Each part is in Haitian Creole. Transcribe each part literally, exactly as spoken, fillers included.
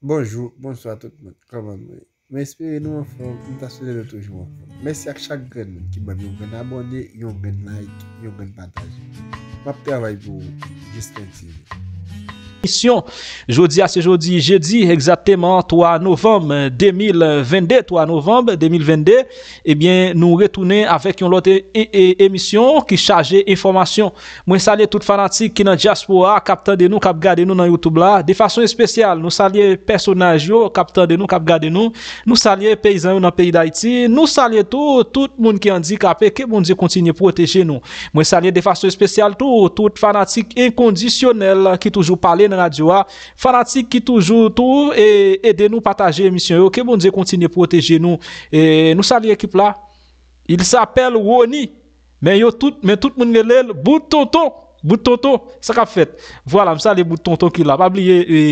Bonjou, bonswa tout moun. Kòman nou ye? M espere nou anfòm, m ta swete nou toujou anfòm. Mèsi ak chak grenn moun ki ban m yon grenn abòne, yon grenn like, yon grenn pataje. M ap travay pou ou, Justin T V. Emisyon. Jodi a se jodi, jedi, egzakteman twa novanm de mil vennde, twa novanm de mil vennde. Ebyen, nou retounen avèk yon lòt e-, e-, e-, emisyon ki chaje enfòmasyon. Mwen salye tout fanatik ki nan dyaspora, k ap tande nou, k ap gade nou nan YouTube la. De fason espesyal, nou salye pèsonaj yo k ap tande nou, k ap gade nou. Nou salye peyizan yo nan peyi Dayiti. Nou salye tou, tout moun ki andikape. Ke Bondye kontinye pwoteje nou. Mwen salye de fason espesyal tou, tout fanatik enkondisyonèl ki toujou pale nan radyo a. Fanatik ki toujou tou e ede nou pataje emisyon yo. Ke Bondye kontinye pwoteje nou. E nou salye ekip la. Il s'appelle Rony. Men yo tout, men tout moun rele l Bout Tonton. Bout Tonton, sa k ap fèt? Vwala, m salye Bout Tonton ki la. Pa bliye, e,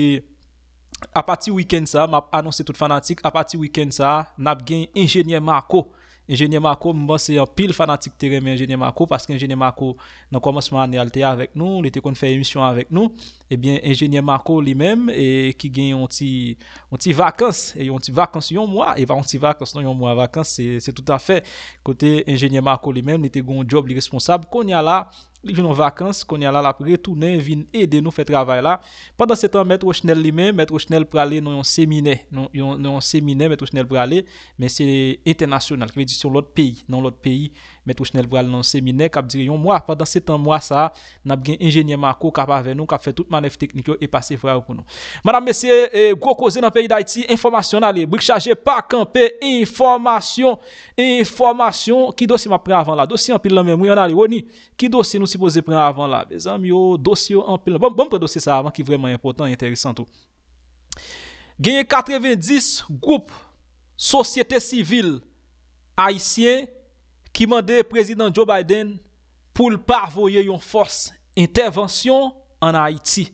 apati wikenn sa, m ap anonse tout fanatik, apati wikenn sa, n ap gen Enjenyè Marco. Enjenyè Marco, m panse anpil fanatik te renmen Enjenyè Marco, paske Enjenyè Marco, nan kòmansman ane a, l te avèk nou, li te konn fè emisyon avèk nou. Ebyen, Enjenyè Marco li menm, e, ki gen yon ti, yon ti vakans, e yon ti vakans yon mwa, e pa yon ti vakans non, yon mwa vakans, se, se toutafè. Kote Enjenyè Marco li menm, li te gen yon djòb, li responsab. Kounye a la, li vin an vakans, kounye a la, l ap retounen vin ede nou fè travay la. Pandan se tan, Mèt Rochnel li menm, Mèt Rochnel prale nan yon seminè, nan yon, nan yon seminè, Mèt Rochnel prale, men se entènasyonal, ki vle di se yon lòt peyi, nan yon lòt peyi, Mèt Rochnel pral nan yon seminè k ap dire yon mwa. Pandan se tan, mwa sa a, n ap gen Enjenyè Marco k ap avè nou, k ap fè tout manèv teknik yo e pase fwa yo pou nou. Madam, mesye, e, gwo koze nan peyi Dayiti, enfòmasyon n ale, brik chaje pa kanpe, enfòmasyon, enfòmasyon, ki dosye m ap pran avan la? Dosye anpil nan men m, wi, ann ale, Rony, ki dosye nou sipoze pran avan la? Mezanmi yo, dosye yo anpil. Bon, bon, m pran dosye sa avan ki vrèman enpòtan e enteresan tou. Genyen katrevendis gwoup sosyete sivil ayisyen ki mande Prezidan Joe Biden pou l pa voye yon fòs entèvansyon ann Ayiti.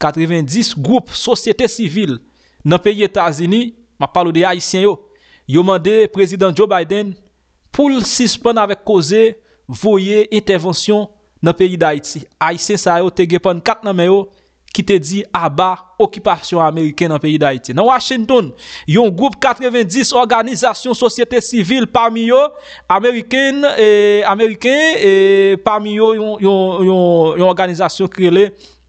Katrevendis gwoup sosyete sivil nan peyi Etazini, m ap pale w de Ayisyen yo, yo mande Prezidan Joe Biden pou l sispann avèk koze voye entèvansyon nan peyi Dayiti. Ayisyen sa yo te gen pannkat nan men yo ki te di aba okipasyon ameriken nan peyi Dayiti. Nan Washington, yon gwoup katrevendis òganizasyon sosyete sivil, pami yo ameriken, e, ameriken, e, pami yo yon, yon, yon, yon òganizasyon ki rele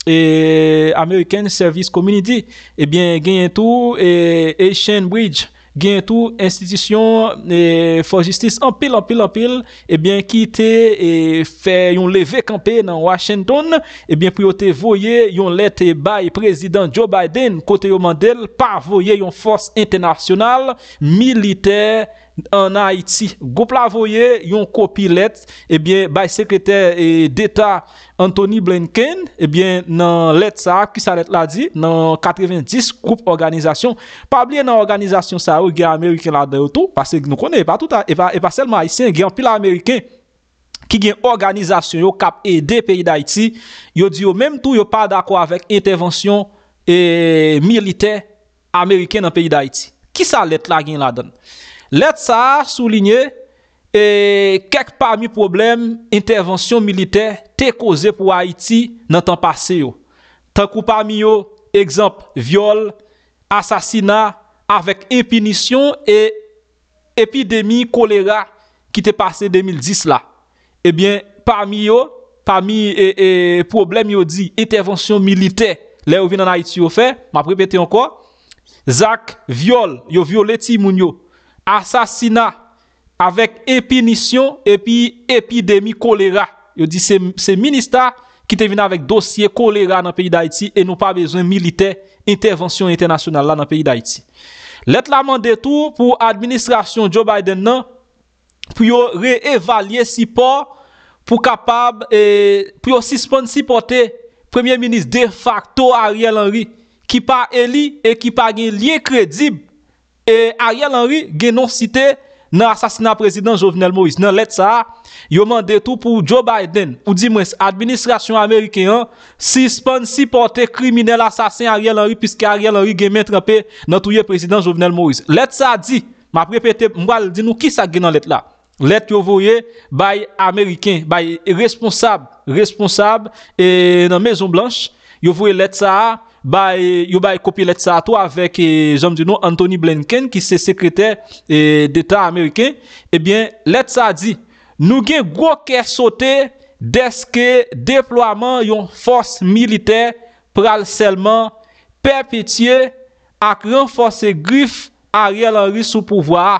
e, American Service Community, ebyen, genyen tou, e, Haitian Bridge, genyen tou enstitisyon, e, For Justice, anpil, anpil, anpil, ebyen, ki te, e, fè yon leve kanpe nan Washington, ebyen, pou yo te voye yon lèt, e, bay Prezidan Joe Biden, kote yo mande l pa voye yon fòs entènasyonal militè ann Ayiti. Gwoup la voye yon kopi lèt, ebyen, bay sekretè, e, deta Anthony Blinken, ebyen, nan lèt sa a, kisa lèt la di? Nan katrevendis gwoup òganizasyon. Pa bliye nan òganizasyon sa yo, gen ameriken ladan yo tou, paske nou konnen, e pa tout, e pa, e pa sèlman ayisyen, gen anpil ameriken ki gen òganizasyon yo k ap ede peyi Dayiti. Yo di yo menm tou, yo pa dakò avèk entèvansyon, e, militè ameriken nan peyi Dayiti. Kisa lèt la gen ladan l? Lèt sa a soulinye, e, kèk pami pwoblèm entèvansyon militè te koze pou Ayiti nan tan pase yo, tankou pami yo, egzanp, vyòl, asasina avèk enpinisyon e epidemi kolera ki te pase de mil dis la. Ebyen, pami yo, pami, e, e, pwoblèm yo di entèvansyon militè, lè yo vin ann Ayiti yo fè, m ap repete ankò, zak vyòl, yo vyole timoun yo, asasina avèk enpinisyon epi epidemi kolera. Yo di se, se minista ki te vin avèk dosye kolera nan peyi Dayiti e nou pa bezwen militè, entèvansyon entènasyonal la nan peyi Dayiti. Lèt la mande tou pou administrasyon Joe Biden nan pou yo reevalye sipò pou kapab, e, pou yo sispann sipòte premye minis defakto Ariel Henry ki pa eli e ki pa gen lyen kredib. E Ariel Henry gen non site nan asasina prezidan Jovenel Moïse. Nan lèt sa a, yo mande tou pou Joe Biden, oudimwens administrasyon ameriken an, sispann sipòte kriminèl asasen Ariel Henry, piske Ariel Henry gen men tranpe nan touye prezidan Jovenel Moïse. Lèt sa a di, m ap repete, m pral di nou kisa k gen nan lèt la. Lèt yo voye bay ameriken, bay responsab, responsab, e, nan Mezon Blanch, yo voye lèt sa a bay, yo bay kopi lèt sa a tou avèk, e, jan m di nou, Anthony Blinken, ki se sekretè, e, deta ameriken. Ebyen, lèt sa a di, nou gen gwo kè sote dèske deplwaman yon fòs militè pral sèlman pèpetye ak ranfòse grif Ariel Henry sou pouvwa a.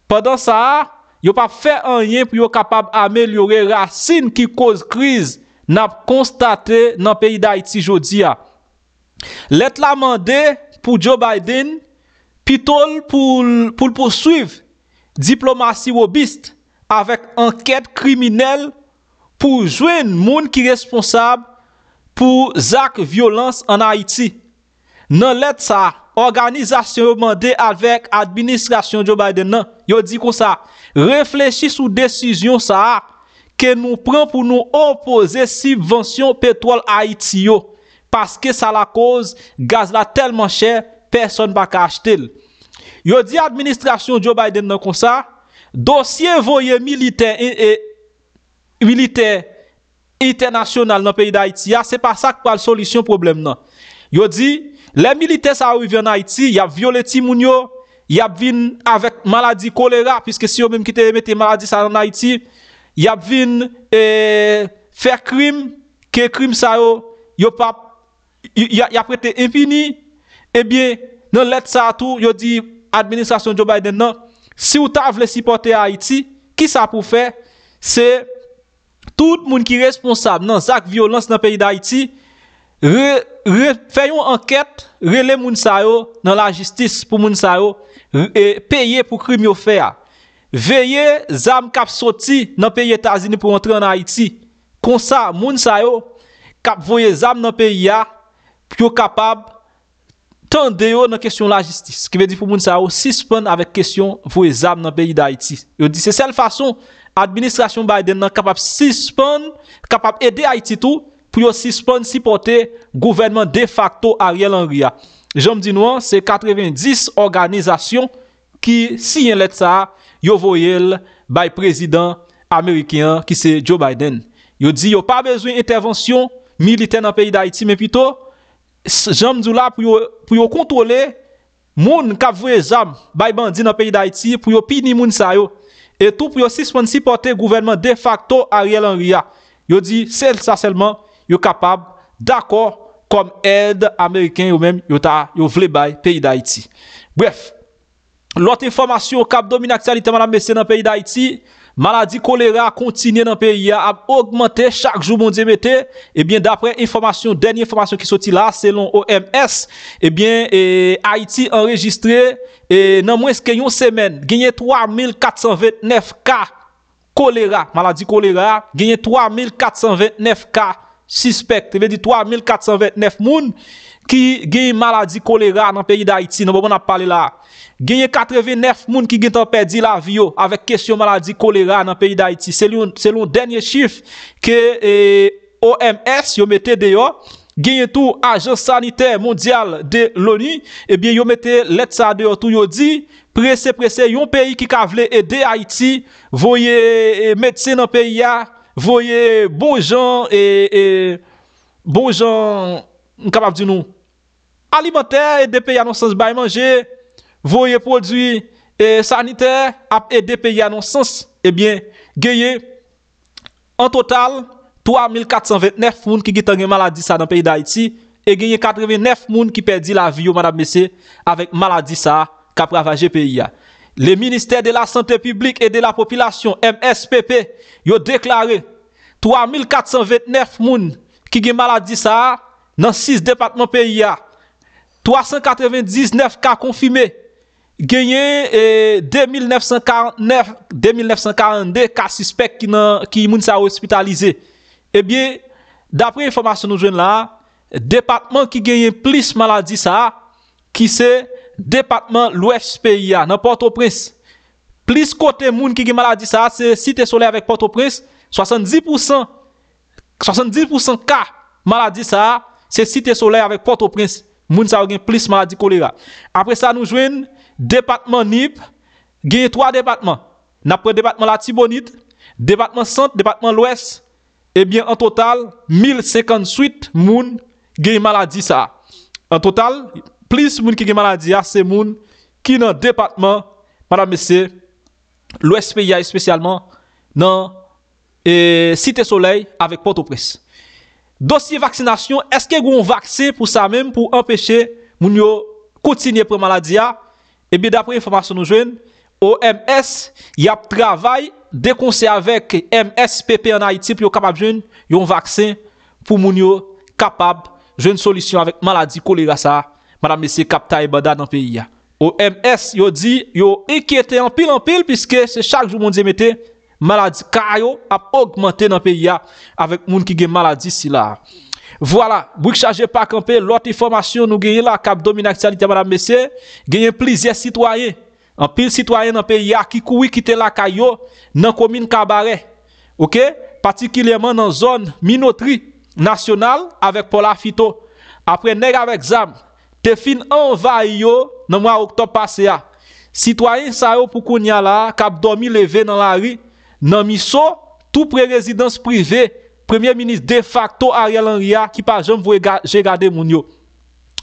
Pandan sa a, yo p ap fè anyen pou yo kapab amelyore rasin ki koz kriz n ap konstate nan peyi Dayiti jodi a. Lèt la mande pou Joe Biden, pito l pou l pou l pouswiv diplomasi wobis avèk ankèt kriminèl pou jwenn moun ki responsab pou zak vyolans ann Ayiti. Nan lèt sa a, òganizasyon yo mande avèk administrasyon Joe Biden nan, yo di konsa, reflechi sou desizyon sa a ke nou pran pou nou opoze sibvansyon petwòl Ayiti yo, paske sa lakoz gaz la tèlman chè, pèsonn pa ka achte l. Yo di administrasyon Joe Biden nan konsa, dosye voye militè e, e, militè entènasyonal nan peyi Dayiti a, se pa sa k pral solisyon pwoblèm nan. Yo di, lè militè sa yo rive ann Ayiti, y ap vyole timoun yo, y ap vin avèk maladi kolera, piske se yo menm ki te mete maladi sa ann Ayiti, y ap vin, e, fè krim, ke krim sa yo, yo p ap y, y, y ap rete enpini. Ebyen, nan lèt sa a tou, yo di administrasyon Joe Biden nan, si w ta vle sipòte Ayiti, ki sa pou w fè? Se tout moun ki responsab nan zak vyolans nan peyi Dayiti, re, re, fè yon ankèt, rele moun sa yo nan lajistis pou moun sa yo, e, peye pou krim yo fè a. Veye zam k ap soti nan peyi Etazini pou antre ann Ayiti. Konsa, moun sa yo k ap voye zam nan peyi a, pou yo kapab tande yo nan kesyon lajistis. Ki vle di pou moun sa yo sispann avèk kesyon voye zam nan peyi Dayiti. Yo di se sèl fason administrasyon Biden nan kapab sispann, kapab ede Ayiti tou, pou yo sispann sipòte gouvènman defakto Ariel Henry a. Jan m di nou an, se katrevenndis òganizasyon ki siyen lèt sa a, yo voye l bay prezidan ameriken an, ki se Joe Biden. Yo di yo pa bezwen entèvansyon militè nan peyi Dayiti, men pito, s, jan m di w la, pou yo, pou yo kontwole moun k ap voye zam bay bandi nan peyi Dayiti, pou yo pini moun sa yo, e tou pou yo sispann sipòte gouvènman defakto Ariel Henry a. Yo di se sa sèlman yo kapab dakò kòm èd ameriken yo menm yo ta, yo vle bay peyi Dayiti. Brèf, lòt enfòmasyon k ap domine aktyalite, medam, mesye, nan peyi Dayiti, maladi kolera kontinye nan peyi a, ap ogmante chak jou Bondye mete. Ebyen, daprè enfòmasyon, dènye enfòmasyon ki soti la, selon O M S, ebyen, e, Ayiti anrejistre, e, nan mwens ke yon semèn, genyen twa mil kat san vennèf ka kolera, maladi kolera, genyen twa mil kat san vennèf ka sispèk, te vle di twa mil kat san vennèf moun ki genyen maladi kolera nan peyi Dayiti, nan moman n ap pale la a. Genyen katrevennnèf moun ki gentan pèdi lavi yo avèk kesyon maladi kolera nan peyi Dayiti. Selon, selon dènye chif ke, e, O M S yo mete deyò, genyen tou Ajans Sanitè Mondyal de l'ONU, ebyen, yo mete lèt sa a deyò tou, yo di, prese, prese, yon peyi ki ka vle ede Ayiti, voye, e, medsen nan peyi a, voye bon jan, e, e, bon jan, m kapab di nou, alimantè, ede peyi a nan sans bay manje, voye pwodui, e, sanitè, ap ede peyi a nan sans, ebyen, genyen, an total, twa mil kat san vennèf moun ki gentan gen maladi sa nan peyi Dayiti, e genyen katrevennnèf moun ki pèdi lavi yo, medam, mesye, avèk maladi sa k ap ravaje peyi a. Le Ministère de la Santé Publique et de la Population, M S P P, yo deklare twa mil kat san vennèf moun ki gen maladi sa a nan sis depatman peyi a. Twa san katrevendiznèf ka konfime. Genyen, e, de mil nèf san karantnèf, de mil nèf san karannde ka sispèk ki nan, ki moun sa yo ospitalize. Ebyen, daprè enfòmasyon nou jwenn la a, depatman ki genyen plis maladi sa a, ki se depatman Lwès peyi a, nan Pòtoprens. Plis kote moun ki gen maladi sa a, se Site Solèy avèk Pòtoprens, swasanndis pousan, swasanndis pousan ka maladi sa a, se Site Solèy avèk Pòtoprens. Moun sa yo gen plis maladi kolera. Apre sa, nou jwenn depatman Nip, genyen twa depatman. N ap pran depatman Latibonit, depatman Sant, depatman Lwès. Ebyen, an total, mil senkantuit moun gen maladi sa a. An total, plis moun ki gen maladi a se moun ki nan depatman, madam, mesye, lwès peyi a, espesyalman nan, e, Site Solèy avèk Pòtoprens. Dosye vaksinasyon, èske gen yon vaksen pou sa menm, pou anpeche moun yo kontinye pran maladi a? Ebyen, dapre enfòmasyon nou jwenn, O M S, y ap travay de konsè avèk M S P P ann Ayiti pou yo kapab jwenn yon vaksen pou moun yo kapab jwenn solisyon avèk maladi kolera sa a, madam, mesye, k ap taye banda nan peyi a. O M S, yo di yo enkyete anpil, anpil, piske se chak jou Bondye mete, maladi ka yo ap ogmante nan peyi a avèk moun ki gen maladi sila a. Vwala, brik chaje pa kanpe, lòt enfòmasyon nou genyen la k ap domine aktyalite a, madam, mesye, genyen plizyè sitwayen, anpil sitwayen nan peyi a ki kouri kite lakay yo nan komin Kabarè, oke, patikilyèman nan zòn Minotri Nasyonal avèk Pò Lafito, apre nèg avèk zam te fin anvayi yo nan mwa oktòb pase a. Sitwayen sa yo pou kounye a la a k ap dòmi leve nan lari, nan Miso, tou pre rezidans prive Premye Minis defakto Ariel Henry a ki pa janm voye ga-, je gade moun yo.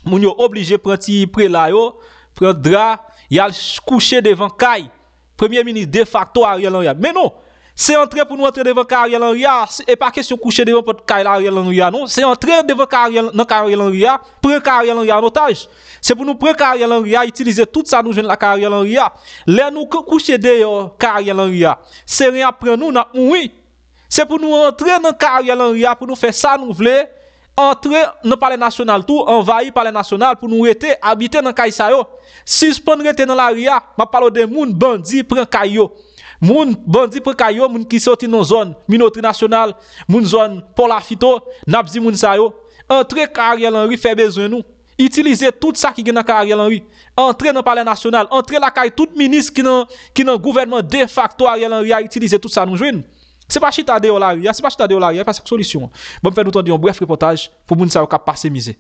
Moun yo oblije pran ti prela yo, pran dra, y al ch-, kouche devan kay Premye Minis defakto Ariel Henry a. Men non, se antre pou nou antre devan kay Ariel Henry a, se, e pa kesyon kouche devan pòt kay la Ariel Henry a, non. Se antre devan kay Ariel, nan kay Ariel Henry a, pran kay Ariel Henry a an otaj. Se pou nou pran kay Ariel Henry a, itilize tout sa nou jwenn lakay Ariel Henry a. Lè nou k-, kouche deyò kay Ariel Henry a, seren ap pran nou, n ap mouri. Se pou nou antre nan kay Ariel Henry a, pou nou fè sa nou vle, antre nan Palè Nasyonal tou, anvayi Palè Nasyonal pou nou rete, abite nan kay sa yo. Sispann rete nan lari a, m ap pale w de moun bandi pran kay yo. Moun bandi pran kay yo, moun ki soti nan zòn Minotri Nasyonal, moun zòn Pò Lafito, n ap di moun sa yo, antre kay Ariel Henry fè bezwen nou. Itilize tout sa ki gen nan kay Ariel Henry. Antre nan Palè Nasyonal, antre lakay tout minis ki nan, ki nan gouvènman defakto Ariel Henry a, itilize tout sa nou jwenn. Se pa chita deyò lari a, se pa chita deyò lari a, e pa sa k solisyon an. Ban m fè nou tande yon brèf repòtaj pou moun sa yo k ap pase mizè.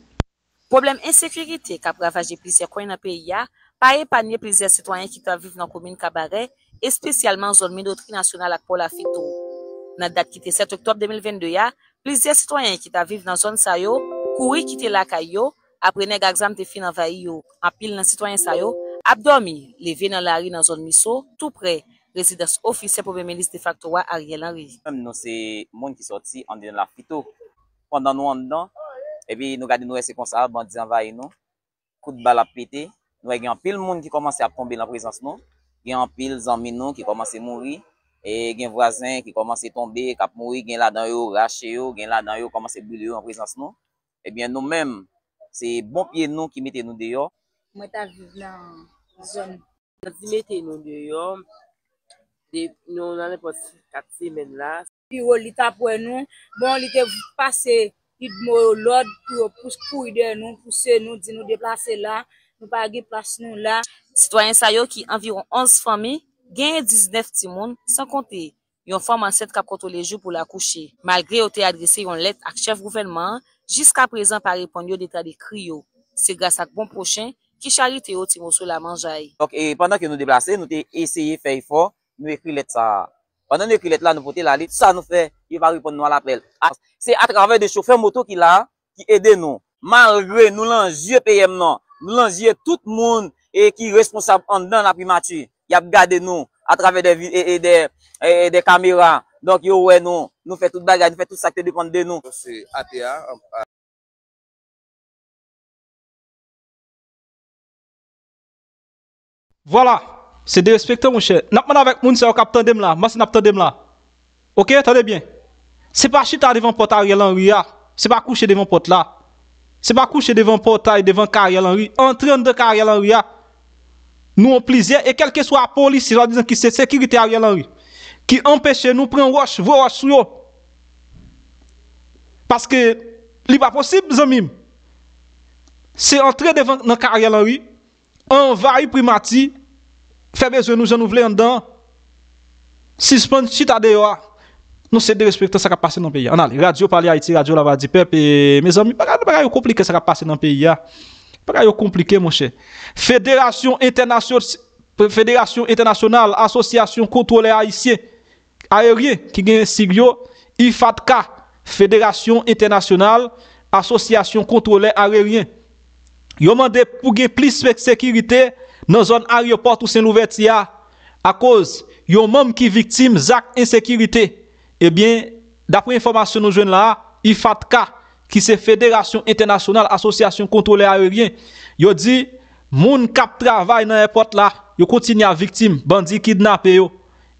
Pwoblèm ensekirite k ap ravaje plizyè kwen nan peyi a pa epanye plizyè sitwayen ki t ap viv nan komin Kabarè, espesyalman zòn Minotri Nasyonal ak Pò Lafito. Nan dat ki te sèt oktòb de mil vennde a, plizyè sitwayen ki t ap viv nan zòn sa yo kouri kite lakay yo apre nèg ak zam te fin anvayi yo. Anpil nan sitwayen sa yo ap dòmi, leve nan lari nan zòn Miso, tou prè rezidans ofisye Premye Minis defakto a, Ariel Henry. Menm nou se moun ki sòti anndan Lafito. Pandan nou anndan, epi nou gade, nou wè se konsa, bandi anvayi nou, kout bal ap pete, nou wè gen anpil moun ki kòmanse ap tonbe nan prezans nou, gen anpil zanmi nou ki kòmanse mouri, e gen vwazen ki kòmanse tonbe, k ap mouri, gen ladan yo rache yo, gen ladan yo kòmanse brile yo an prezans nou. Ebyen, nou menm, se bon pye nou ki mete nou deyò. Mwen ta viv nan zòn. Bandi mete nou deyò, de, nou nan nenpòt kat semèn la. Piro li t ap wè nou. Bon, li te pase, li t mo yo lòd pou yo pous, kouri dèyè nou, pouse nou, di nou deplase la, nou pa gen plas nou la. Sitwayen sa yo ki anviwon onz fanmi, genyen diznèf timoun, san konte yon fanm ansent k ap kontwole jou pou l akouche. Malgre yo te adrese yon lèt ak chèf gouvènman an, jiskaprezan pa reponn yo deta de kri yo. Se gras ak bon pwochen ki charite yo ti moso lamanjay. Donk, e, pandan ke nou deplase, nou te eseye fè efò, nou ekri lèt sa a. Pandan nou ekri lèt la, nou pote l ale, sa nou fè, yo pa reponn nou a lapèl. A, se atravè de chofè moto ki la, ki ede nou. Malgre nou lan zye P M nan, nou lan zye tout moun e ki responsab anndan laprimati, y ap gade nou atravè de vi-, e, e de, e, e de kamera. Donk, yo wè nou, nou fè tout bagay, nou fè tout sa ki te depann de nou. Se atè a, an, a. Vwala, se derespektan, monchè. N ap mande avèk moun sa yo k ap tande m la, m panse n ap tande m la. Oke, tande byen. Se pa chita devan pòt Ariel Henry a. Se pa kouche devan pòt la. Se pa kouche devan pòtay, devan kay Ariel Henry. Antre anndan kay Ariel Henry a. Nou an plizyè, e kèlkeswa polisye, swadizan ki se sekirite Ariel Henry, ki anpeche nou pran wòch, voye wòch sou yo. Paske li pa posib, zanmi m. Se antre devan nan kay Ariel Henry, anvayi primati, fè bezwen nou jan nou vle anndan an. Sispann chita deyò a. Non, se derespektan sa k ap pase nan peyi a. Ann ale. Radyo Pale Ayiti, radyo lavwa di pèp. E, mezanmi, bagay, bagay yo konplike sa k ap pase nan peyi a. Bagay yo konplike, monchè. Federasyon entènasyon-, Federasyon Entènasyonal Asosyasyon Kontwolè Ayisyen Ayeryen, ki gen sig yo I F A T K, Federasyon Entènasyonal Asosyasyon Kontwolè Ayeryen. Yo mande pou gen plis sekirite nan zòn ayewopò Tousen Louvèti a, akoz yon manm ki viktim zak ensekirite. Ebyen, dapre enfòmasyon nou jwenn la a, IFATCA, ki se Federasyon Entènasyonal Asosyasyon Kontwolè Ayeryen, yo di moun k ap travay nan èpòt la, yo kontinye ap viktim bandi kidnape yo.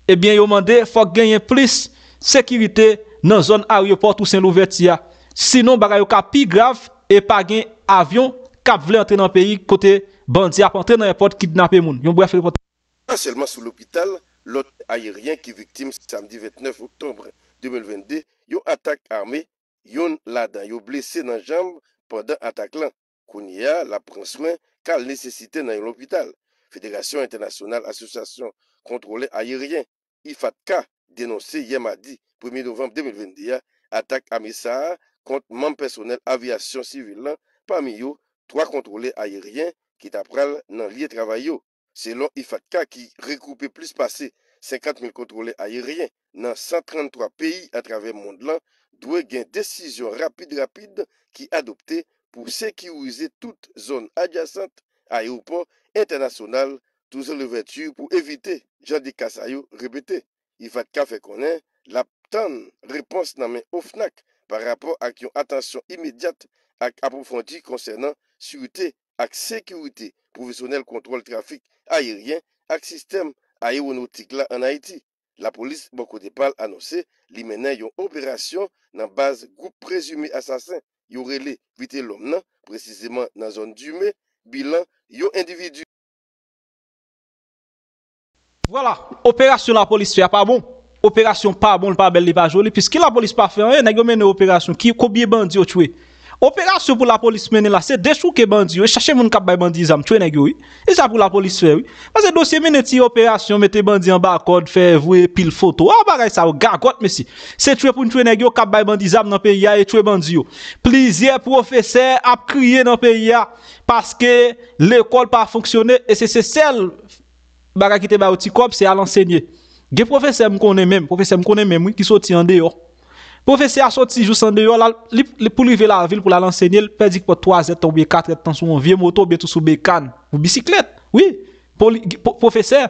Ebyen, yo mande fòk genyen plis sekirite nan zòn ayewopò Tousen Louvèti a. Sinon, bagay yo ka pi grav e pa gen avyon k ap vle antre nan peyi kote bandi ap antre nan èpòt kidnape moun. Yon brèf repòtaj. Pa sèlman sou lopital, lòt ayeryen ki viktim samdi vennèf oktòb de mil vennde, yon atak ame, youn ladan yo blese nan janm pandan atak lan. Kounye a, l ap pran swen ka l nesesite nan yon lopital. Federasyon Entènasyonal Asosyasyon Kontwolè Ayeryen, IFATCA, denonse yè madi premye novanm de mil vennde a atak ame sa a kont manm pèsonèl avyasyon sivil lan, pami yo twa kontwolè ayeryen ki ta pral nan lye travay yo. Selon IFATCA ki regwoupe plis pase senkant mil kontwolè ayeryen nan san tranntwa peyi atravè mond lan, dwe gen desizyon rapid rapid ki adopte pou sekirize tout zòn adjasant ayewopò entènasyonal Toussaint Louverture pou evite jan de ka sa yo repete. IFATCA fè konnen l ap tann repons nan men OFNAC pa rapò ak yon atansyon imedyat ak apwofondi konsènan sirte ak sekirite pwofesyonèl kontwòl trafik ayeryen ak sistèm ayewonotik la ann Ayiti. Lapolis, bò kote pa l, anonse li mennen yon operasyon nan baz gwoup prezime asasen yo rele Vitelhomme nan, presizeman nan zòn Dume, bilan yon endividi. Vwala, operasyon lapolis fè a pa bon. Operasyon pa bon, li pa bèl, li pa joli, piske lapolis pa fè anyen, nèg yo mennen operasyon, ki, konbyen bandi yo tchwe? Operasyon pou lapolis mennen la, se dechouke bandi yo, e chache moun k ap bay bandi zam, tchwe nèg yo, wi. E sa pou lapolis fè, wi. Paske dosye mennen ti operasyon, mete bandi anba kòd, fè voye pil foto. A, bagay sa yo, gagòt, mesye. Se tchwe pou n tchwe nèg yo k ap bay bandi zam nan peyi a e tchwe bandi yo. Plizyè pwofesè ap kriye nan peyi a paske lekòl pa fonksyone e se, se sèl bagay ki te ba yo ti kòb, se al ansenye. Gen pwofesè m konnen menm, pwofesè m konnen menm, wi, ki soti andeyò. Pwofesè a soti jous andeyò, l al, li, li, pou l rive lavil, pou l al ansenye, l pèdi kòb twazèdtan oubyen katrèdtan sou yon vye moto, oubyen tou sou bekàn, ou bisiklèt, wi. Poli-, pwo-, pwofesè,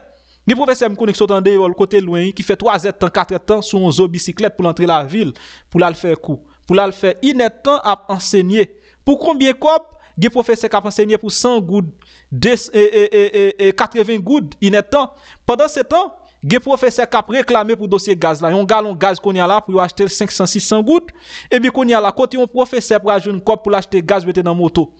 gen pwofesè m konnen ki sot andeyò, l kote lwen, wi, ki fè twazèdtan, katrèdtan sou yon zo bisiklèt pou l antre lavil, pou l al fè kou, pou l al fè inèdtan ap ansenye. Pou konbyen kòb? Gen pwofesè k ap ansenye pou san goud, de, e, e, e, e, e, katreven goud inèdtan. Pandan se tan, gen pwofesè k ap reklame pou dosye gaz la. Yon galon gaz kounye a la pou yo achte l senk san, sis san goud. Ebyen kounye a la, kote yon pwofesè pral jwenn kòb pou l achte gaz mete nan moto?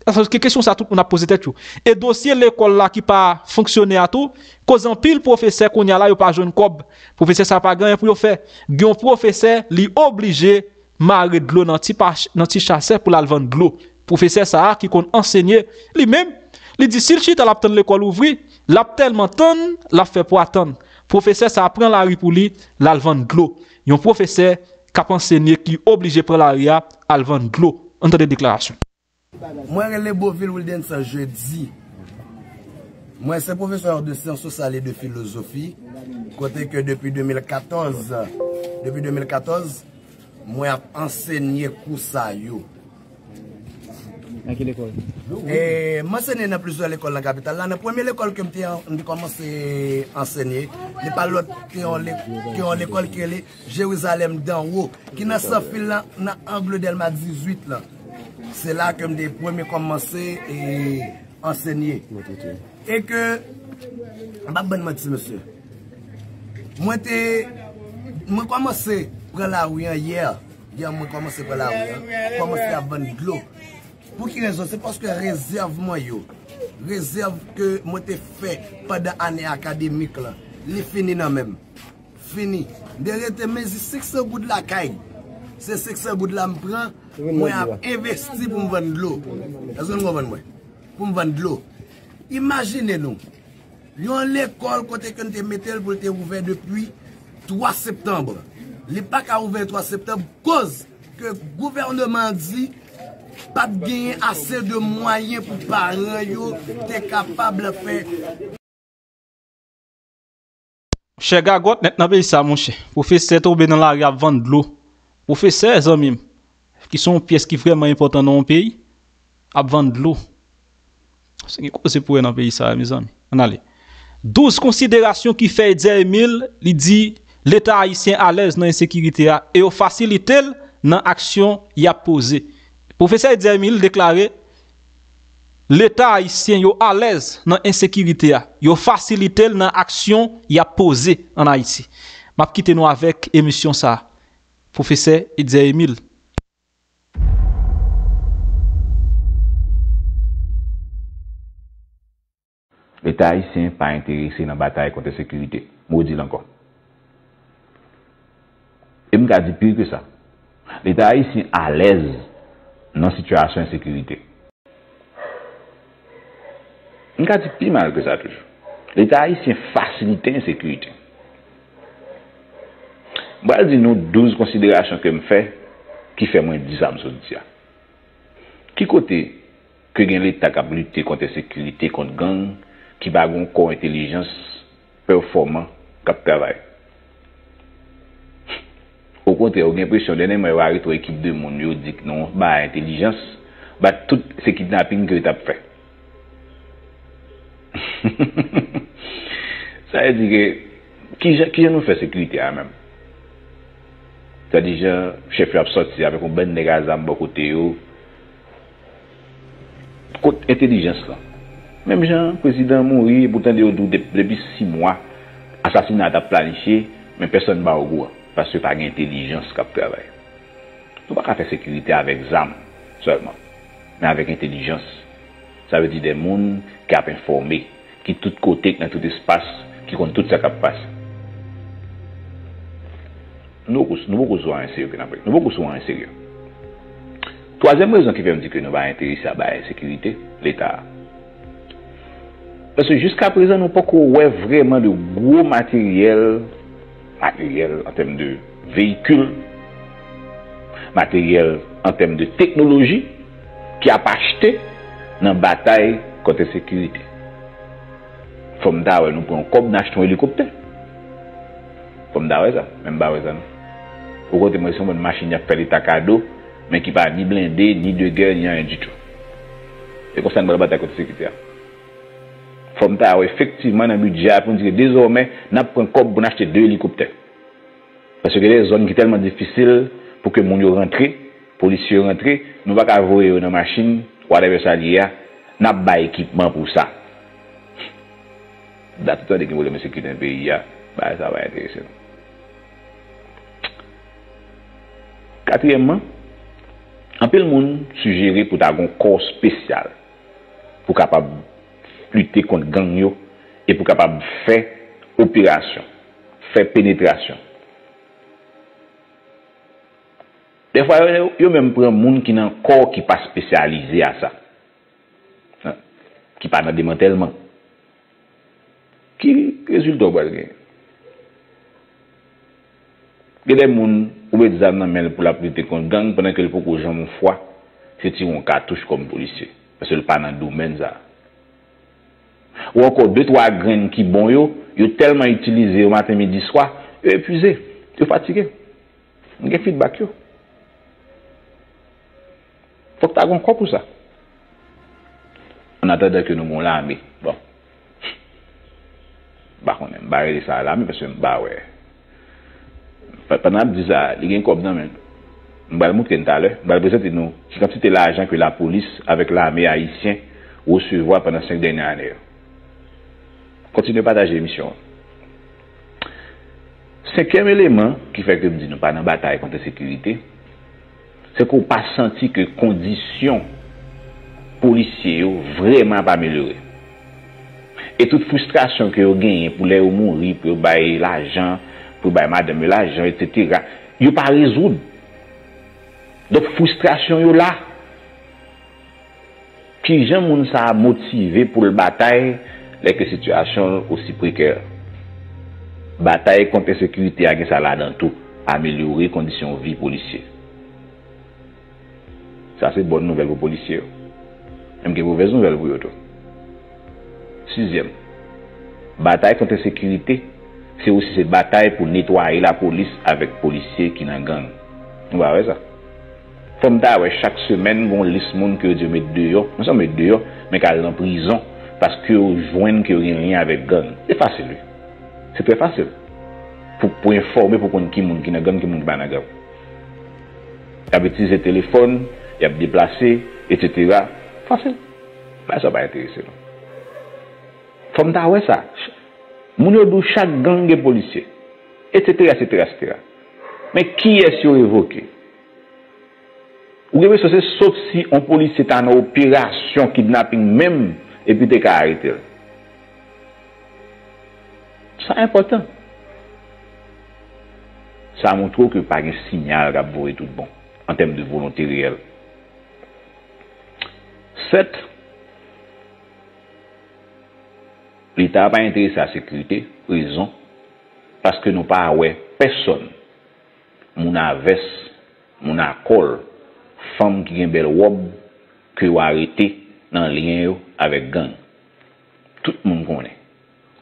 Paske kesyon sa tout moun ap poze tèt yo. E dosye lekòl la ki pa fonksyone a tou, koz anpil pwofesè kounye a la yo pa jwenn kòb. Pwofesè sa pa gen anyen pou yo fè. Gen yon pwofesè, li oblije mare dlo nan ti pa, nan ti chasè pou l al vann dlo. Pwofesè sa a ki konn ansenye, li menm, li di si l chita l ap tann lekòl ouvri, l ap tèlman tann, l ap fè pwa tann. Pwofesè sa a pran lari pou li, l al vann dlo. Yon pwofesè k ap ansenye ki oblije pran lari a al vann dlo. Ann tande deklarasyon. Mwen rele Beauvil Wildensan Jeudi. Mwen se pwofesè de syans sosyal e de filozofi, kote ke depi de mil katòz, depi de mil katòz, mwen ap ansenye kou sa yo. Nan ki lekòl? E, m ansenye nan plizyè lekòl nan kapital la. Nan premye lekòl ke m te an-, m te kòmanse ansenye, li pa lòt ke yon le-, ke yon lekòl ki rele Jerizalèm Danwo, ki nan Sanfil lan, nan ang Dèlma dizuit lan. Se la ke m te premye kòmanse e ansenye. E ke, m p ap bann manti, mesye. Mwen te, mwen kòmanse pran lari an yè. Yè, mwen kòmanse pran lari an. Kòmanse ap vann dlo. Pou ki rezon? Se paske rezèv mwen yo, rezèv ke mwen te fè pandan ane akademik lan, li fini nan men m. Fini. M te rete mezi senk san goud lakay. Se senk san goud la m pran, mwen ap envesti pou m vann dlo. Èske nou konprann mwen? Pou m vann dlo. Imajine nou, yon lekòl kote ke n te mete l pou l te ouvè depi twa septanm. Li pa ka ouvè twa septanm, koz ke gouvènman an di pa t genyen ase de mwayen pou paran yo te kapab fè. Chè gagòt nèt nan peyi sa, monchè. Pwofesè tonbe nan lari ap vann dlo. Pwofesè, zanmi m, ki se yon pyès ki vrèman enpòtan nan yon peyi, ap vann dlo. Paske gen koze pou wè nan peyi sa a, mezanmi. Ann ale. Douz konsiderasyon ki fè Edzer Emile, li di, Leta ayisyen alèz nan ensekirite a e yo fasilite l nan aksyon y ap poze. Pwofesè Edzer Emile deklare, Leta ayisyen yo alèz nan ensekirite a, yo fasilite l nan aksyon y ap poze ann Ayiti. M ap kite nou avèk emisyon sa a. Pwofesè Edzer Emile. Leta ayisyen pa enterese nan batay kont ensekirite. M redi l ankò. E m ka di pi ke sa. Leta ayisyen alèz nan sitiyasyon ensekirite. M ka di pi mal ke sa toujou. Leta ayisyen fasilite ensekirite. M pral di nou douz konsiderasyon ke m fè ki fè mwen di sa m sot di a. Ki kote ke gen Leta k ap lite kont ensekirite, kont gang, ki pa gen yon kò entèlijans pèfòman k ap travay? Okontrè, ou gen enpresyon, dènyèman, yo arete yon ekip de moun, yo di k nan yon bagay entèlijans, bat tout se kidnaping ke yo t ap fè. Sa vle di ke, kijan, kijan nou fè sekirite a menm? Sa di jan chèf yo ap sòti avèk yon bann nèg a zam bò kote yo. Kot entèlijans lan? Menm jan prezidan mouri, epi w tande yo di w dep-, depi sis mwa, asasina a t ap planifye, men pèsonn pa okouran, paske pa gen entèlijans k ap travay. Nou pa ka fè sekirite avèk zam sèlman, men avèk entèlijans. Sa vle di de moun ki ap enfòme, ki tout kote, k nan tout espas, ki konn tout sa k ap pase. Nou poko, nou poko sou anyen serye ke n ap, nou poko sou anyen serye. Twazyèm rezon ki fè m di ke nou pa enterese a bay ensekirite, Leta a. Paske jiskaprezan, nou poko wè vrèman de gwo materyèl, materyèl an tèm de veyikil, materyèl an tèm de teknoloji ki ap achte nan batay kont ensekirite. Fò m ta wè nou pran yon kòb, n achte yon elikoptè. Fò m ta wè sa, men m pa wè sa non. Okontrè, mwen se yon bann machin y ap fè Leta kado, men ki pa ni blende, ni de gè, ni anyen ditou. E konsa n pral batay kont ensekirite a. Fò m ta wè efektivman nan bidjè a pou n di ke dezòmè, n ap pran kòb pou n achte de elikoptè. Paske gen de zòn ki tèlman difisil pou ke moun yo rantre, polisye yo rantre, nou pa ka voye yo nan machin, whatever sa l ye a, n ap bay ekipman pou sa. Dat ou tande gen pwoblèm ensekirite nan peyi a, bagay sa pa enterese nou. Katriyèmman, anpil moun sijere pou ta gen yon kò espesyal pou kapab lite kont gang yo e pou kapab fè operasyon, fè penetrasyon. Dèfwa, yo, yo menm pran moun ki nan kò ki pa espesyalize a sa, ki pa nan demantèlman. Ki rezilta w pral genyen? Gen de moun, ou met zam nan men l pou l ap lite kont gang, pandan ke l poko janm yon fwa se tire yon katouch kòm polisye, paske l pa nan domèn sa a. Ou ankò de twa grenn ki bon yo, yo tèlman itilize yo maten, midi, swa, yo epuize, yo fatige. M gen feedback yo. Fòk ta gen yon kò pou sa. An atandan ke nou gen yon lame. Bon. M pa konnen, m pa rele sa lame paske m pa wè. Pa-, pandan n ap di sa, li gen kòb nan men l. M pral montre n talè, m pral prezante nou ki kantite lajan ke lapolis avèk lame ayisyen resevwa pandan senk dènye ane yo. Kontinye pataje emisyon an. Senkyèm eleman ki fè ke m di nou pa nan batay kont ensekirite, se ke w pa santi ke kondisyon polisye yo vrèman ap amelyore. E tout fristrasyon ke yo genyen pou lè yo mouri, pou yo bay lajan, pou yo bay madanm yo lajan, etsetera, yo pa rezoud. Donk, fristrasyon yo la. Kijan moun sa a motive pou l batay lè ke sitiyasyon l osi prekè? Batay kont ensekirite a gen sa ladan tou, amelyore kondisyon vi polisye. Sa se bòn nouvèl pou polisye yo. Men m gen movèz nouvèl pou yo tou. Sizyèm, batay kont ensekirite, se osi se batay pou netwaye lapolis avèk polisye ki nan gang. Nou pa wè sa? Fò m ta wè chak semèn gon lis moun ke yo di yo met deyò, non sèlman met deyò, men k al nan prizon, paske yo jwenn ke yo gen lyen avèk gang. Se fasil, wi. Se trè fasil. Pou, pou enfòme, pou konn ki moun ki nan gang, ki moun ki pa nan gang. Y ap itilize telefòn, y ap deplase, etsetera. Fasil. Bagay sa pa enterese nou. Fò m ta wè sa. Moun yo di w chak gang gen polisye. Etsetera, etsetera, etsetera. Men kiyès yo revoke? Ou gen enpresyon se sot si yon polisye ta nan operasyon kidnaping menm, epi te ka arete l. Sa enpòtan. Sa montre w ke pa gen siyal k ap voye tout bon, an tèm de volonte reyèl. Sèt, Leta pa enterese a sekirite, rezon, paske nou pa wè pèsonn, moun a vès, moun a kòl, fanm ki gen bèl wòb, ke yo arete nan lyen yo avèk gang. Tout moun konnen.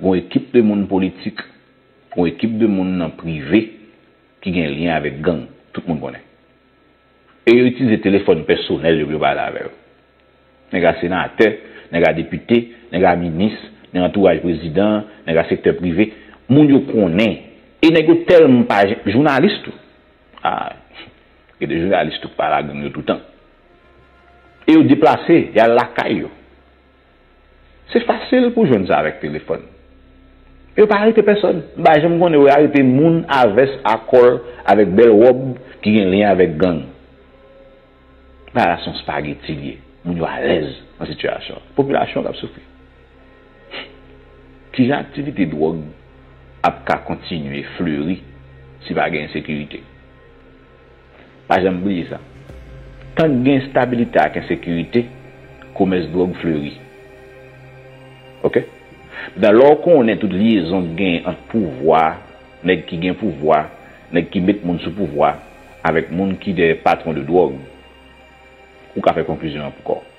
Gon ekip de moun politik, gon ekip de moun nan prive ki gen lyen avèk gang. Tout moun konnen. E yo itilize telefòn pèsonèl yo pou yo pale avè yo. Nèg a senatè, nèg a depite, nèg a minis, nan antouraj prezidan, nèg a sektè prive. Moun yo konnen. E nèg yo tèlman pa j-, jounalis tou. Ah, gen de jounalis tou k pale a gang yo toutan. E yo deplase, y al lakay yo. Se fasil pou jwenn sa avèk telefòn. Yo pa arete pèsonn. M pa janm konnen yo arete moun a vès, a kòl, avèk bèl wòb ki gen lyen avèk gang. Bagay la se yon spageti l ye. Moun yo alèz nan sitiyasyon an. Popilasyon an k ap soufri. Kijan aktivite dwòg ap ka kontinye fleri si pa gen ensekirite? Pa janm bliye sa. Tank gen enstabilite ak ensekirite, komès dwòg fleri. Oke? Nan lè w konnen tout lyezon k genyen ant pouvwa, nèg ki gen pouvwa, nèg ki met moun sou pouvwa, avèk moun ki de patwon de dwòg, ou ka fè konklizyon an pou kò w.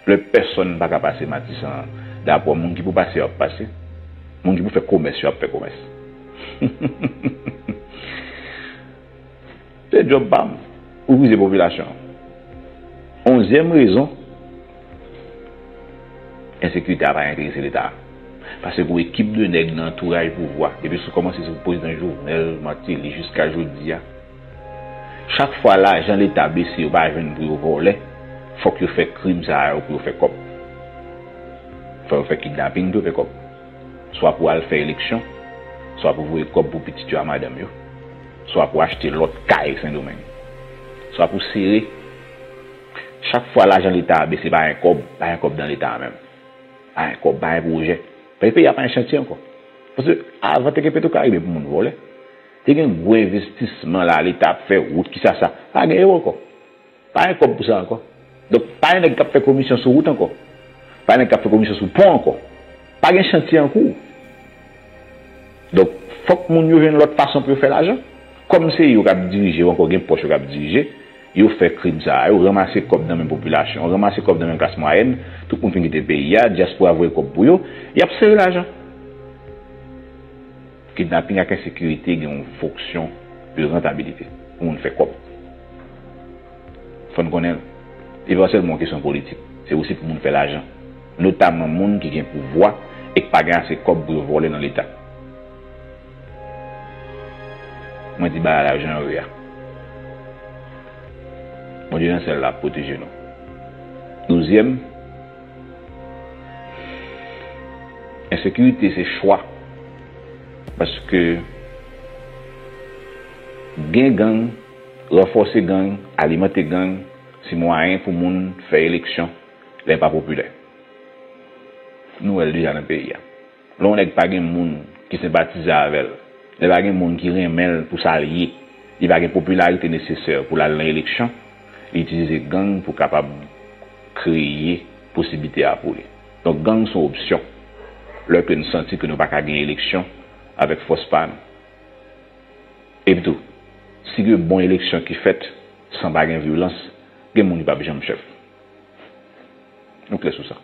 Lè pèsonn pa ka pase Matisan an, dapre moun ki pou pase yo ap pase, moun ki pou fè komès yo ap fè komès. Se djòb pa m pou brize popilasyon an. Onzyèm rezon, ensekirite a pa enterese Leta. Paske gon ekip de nèg nan antouraj pouvwa, depi sou kòmanse sou prezidan Jovenel, Martelly, jiska jodi a, chak fwa lajan Leta bese, yo pa jwenn pou yo vòlè, fòk yo fè krim sa yo pou yo fè kòb. Fò yo fè kidnaping pou yo fè kòb. Swa pou al fè eleksyon, swa pou voye kòb pou pitit yo a madanm yo, swa pou achte lòt kay Sendomeng, swa pou sere. Chak fwa lajan Leta a bese, pa gen kòb, pa gen kòb nan Leta a menm. Pa gen kòb, pa gen pwojè. Paske peyi a pa gen chantye ankò. Paske avan te gen Petwokaribe pou moun vòlè. Te gen gwo envestisman la, Leta ap fè wout, kisa sa. Pa gen yo ankò. Pa gen kòb pou sa ankò. Donk, pa gen nèg k ap fè komisyon sou wout ankò. Pa gen nèg k ap fè komisyon sou pon ankò. Pa gen chantye an kou. Donk, fòk moun yo jwenn lòt fason pou yo fè lajan. Kòm se yo k ap dirije, yo ankò gen pòch yo k ap dirije, yo fè krim sa a, yo ranmase kòb nan men popilasyon, ranmase kòb nan men klas mwayèn, tout moun fin kite peyi a, dyaspora voye kòb pou yo, y ap sere lajan. Kidnaping ak ensekirite gen yon fonksyon de rantabilite pou moun fè kòb. Fò n konnen l. E pa sèlman yon kesyon politik. Se osi pou moun fè lajan. Notaman moun ki gen pouvwa e k pa gen ase kòb pou yo vòlè nan Leta. Mwen di bagay la jan yo ye a. Bondye nan syèl la ap pwoteje nou. Douzyèm, ensekirite se chwa. Paske gen gang, ranfòse gang, alimante gang, se mwayen pou moun fè eleksyon lè pa popilè. Nou wè l deja nan peyi a. Lè yon nèg pa gen moun ki senpatize avè l, lè pa gen moun ki renmen l pou sa l ye, li pa gen popilarite nesesè pou l al nan eleksyon, li itilize gang pou kapab kreye posiblite a pou li. Donk, gang se yon opsyon lè ke n santi ke nou pa ka gen eleksyon avèk fòs pa nou. Epitou, si gen bon eleksyon ki fèt san pa gen vyolans, gen moun ki p ap janm chèf. Nou klè sou sa.